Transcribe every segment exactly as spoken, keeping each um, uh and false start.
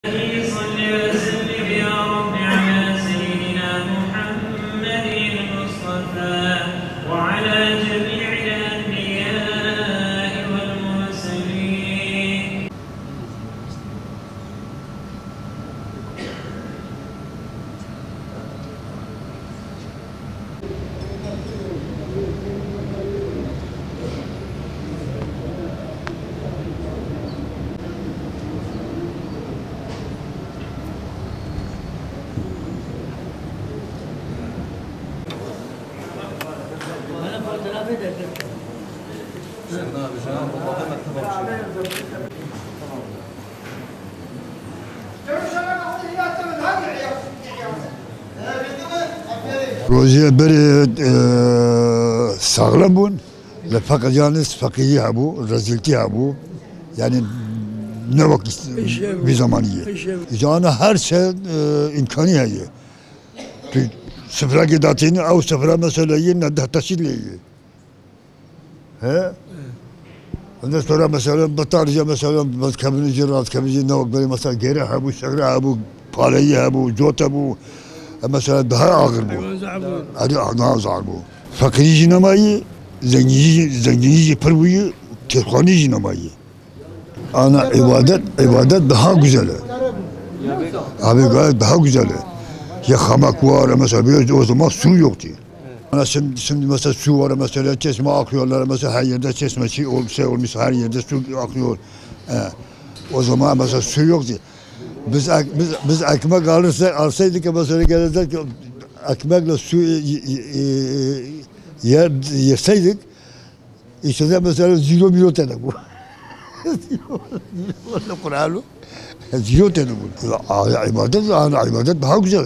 صل وسلم يا رب على سيدنا محمد المصطفى وعلى جميع الأنبياء والمرسلين. Rojê berê, e, saxlem bûn, li feqir, yalnız feqîrî hebû, rezîltî hebû. Yani ne wek vî zamanî ye. Îşe. Îca ana her şey, e, îmkanî heye. Tu sifrekê datînî, ew sifre mesela yê ne deh teşî lê yê. He? Ondan sonra mesela bi tarî mesela, bi kevin jî, rast kevin jî, ne wek berê mesela gêre hebû, şekre hebû, paleyî hebû, cot hebû. E, mesela daha ağır bû. Heywan zaf bû. Hadi daha zaf bû. Fakirî jî nemayî, zengînî jî, zengînî jî pir bûyî, têrxanî jî nemayî. Ana ibadet, ibadet daha güzel e. Abi gayet daha güzel e. Ya hamak var, mesela bir o zaman su yoktu. Ana şimdi, şimdi mesela su var, mesela çeşme akıyorlar, mesela her yerde çeşme şey, ol-, şey olmuş, her yerde su akıyor. E, o zaman mesela su yoktu. Biz ek-, biz, biz ekmek alırsa-, alsaydık mesela gelecek ekmekle su, e, e, e, yer, yeseydik, işte de mesela zero milo tane bu. Zero, zero, Kur'an'ı. Zero tane bu. Ya, ya, ibadet, ya, ibadet daha güzel.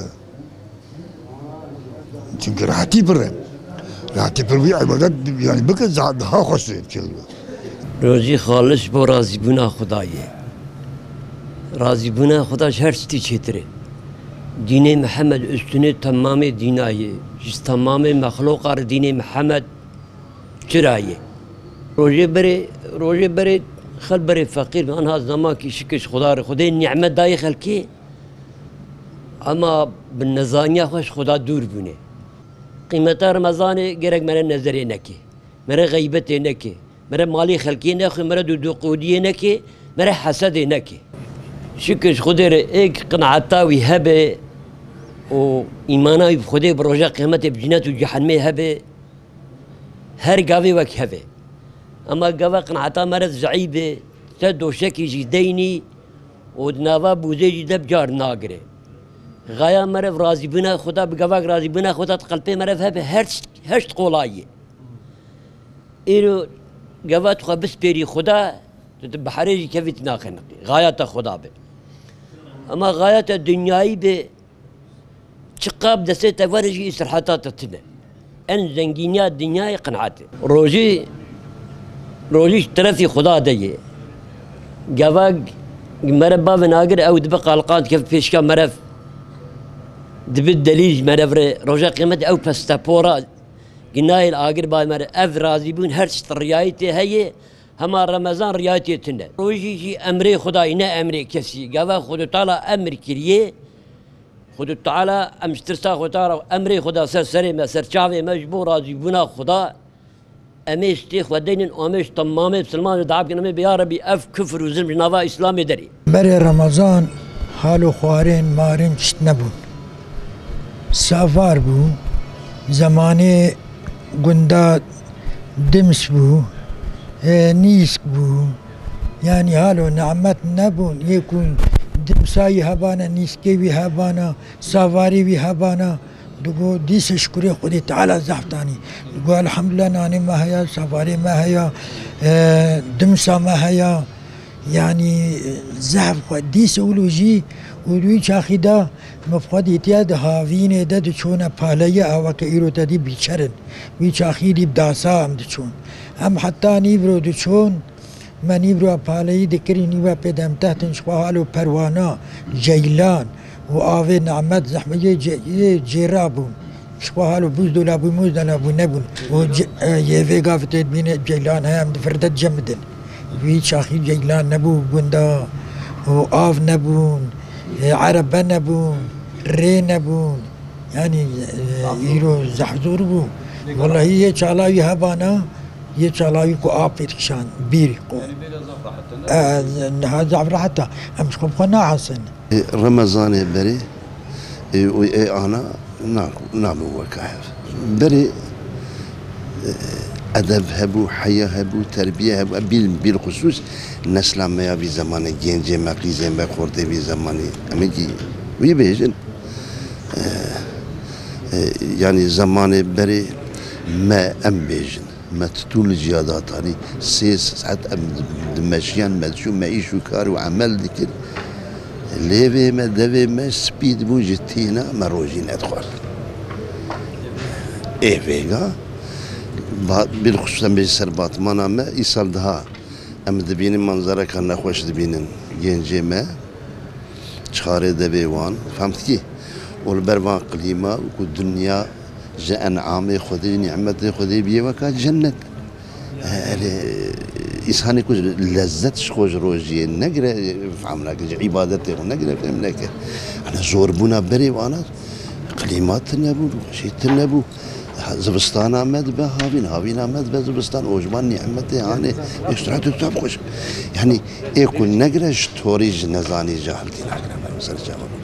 Çünkü rahatî pir e. Rahatî pir bî, ibadet yani bike za-, daha xweş e. Rozî xalis bo razîbûna Xwedayê. Razîbûna Xweda ji her tiştî çêtir e. Dînê Mihemed üstünê temamê dîna ye. Ji temamê mexlûqa re dînê Mihemed çira ye. Rojê berê, rojê berê xel berê feqîr be. Anha zemankî şikir ji Xweda re. Xwedê nîmet dayê xelkê, ema bi nezaniya xwe ji Xweda dûr bûne. Qîmeta Remezanê gerek mere nezerê neke. Mere xeybetê neke. Mere malê xelkê nexwe, mere dûdûqûdiyê neke, mere hesedê neke. Şikir ji Xwedê re êk qinata wî hebe û îmana wî bi Xwedê, bi roja qiymetê, bi cinet û cehenmê hebe, her gavê wek hev e. Ema gava qinata mere zeîf e, ser doşekî jî deynî û di nava bûzê jî de bi car nagire. Xaya mere bi razîbûna Xweda, bi gavak razîbûna Xweda di qelpê mere hebe, her tişt, her tişt qolay e. Îro gava tu xwe bispêrî Xweda, tu, tu beherê jî kevî tu naxeniqî. Xaya te Xweda be. Ema xaya te dinyayî be, çiqa bi destê te were jî îstiraheta te tune. En zengîniya dinyayê qinaet e. Rojî, rojî ji terefî Xweda de ye. Gava mere bavê nagir, ew dibe qaliqan dikeve pêşiya merev. Dibe delîl ji merev re. Roja qiymetê ew pestepora ginayê li agir bavê mere. Ev razîbûn her tişt riyayî tê heye. Hema Remezan riyayî tê tune. Rojî jî emrê Xwedayî, ne emrê kesî. Gava Xwedê Teala emr kiriye. Xwedê Teala, em ji tirsa Xwedê Teala emrê Xweda ser serê me, ser çavê me ji bo razîbûna Xweda. Em ê stê xwe deynin û em ê ji temamê misilman re dua bikin. Em ê bê, ya Rebî, ev kufr û zilm ji nava Îslamê derê. Berê Remezan halo xwarên, marên tişt nebûn. Savar bû. Zemanê gunda dims bû, e, nîsk bû. Yanî halo nimet nebûn. Yê ku dimsa wî hebana, nîskê wî hebana, savarê wî hebana, digo dîse şikurê Xwedê Teala zehf danî. Digo elhamdulillah, nanê me heya, savarê me heya, e, dimsa me heya. Yanî, e, zehf xwe dîse wilo jî û di wî çaxî de me bi xwe dîtiye di havînê de diçûne paleyê, a weke îro te dî bîçer in. Wî çaxî dî bi dasa em diçûn. Em heta nîvro diçûn, me nîvro paleyî dikirî, nîva pê de em tehtin ji xwe halo perwana, ceylan û avê nimet zehmetê cê-, yê cêra bûn. Ji xwe halo bûzdolabû, mûzdolabû nebûn. Û ce-, e, yê vê gavê tê dibîne ceylan heye, em di vir de dicemidin. Wî çaxî ceylan nebû gunda û av nebûn. E, erebe nebûn, rê nebûn. Yanî, e, îro zehf zor bû. Welahî yê çalawî hebana, yê çalawî ku apê dikişan, bîr ku. E, niha zehf rehet e. Em ji xwe bi xwe nahesin. E, Remezanê berê, e, û ê ana na-, nabin weka hev. Berê, e, edeb hebû, heya hebû, terbiye hebû. Bil, bilxusûs nesla me ya vî zemanê, gencê me, qîzê me, xortê vî zemanê. Em ê kî wî bêjin. E, e, yanî zemanê berê me em bêjin. Me titûn li ciya datanî, sê saet em di-, dimeşiyan, me diçû, me îş û kar û emel dikir. Lêvê me, devê me spî dibûn ji tîna me rojî nedixwar. Ê vêga, ba-, bilxusûs em bêjin ser Batmana me, îsal daha em dibînin manzareka nexweş dibînin gencê me. Çixarê devê wan, fehmtikî? Û li ber van qilîma ku dinya ji en'amê Xwedê, nîmetê Xwedê bîye weka cennet. Erê, însanê ku lezzet ji xwe ji rojiyê negire, fehm nake, ji îbadetê xwe negire, fehm neke. Ana zorbûna berê wana, qilîma tune bû, xweşî tune bû. Zivistana me dibe havîn, havîna me dibe zivistan, û ji van nîmetê hanê, ê, sirat û tab xweş. Yanî, ê ku negire ji torî, ji nezanî, cahiltî nagire, me ser çava.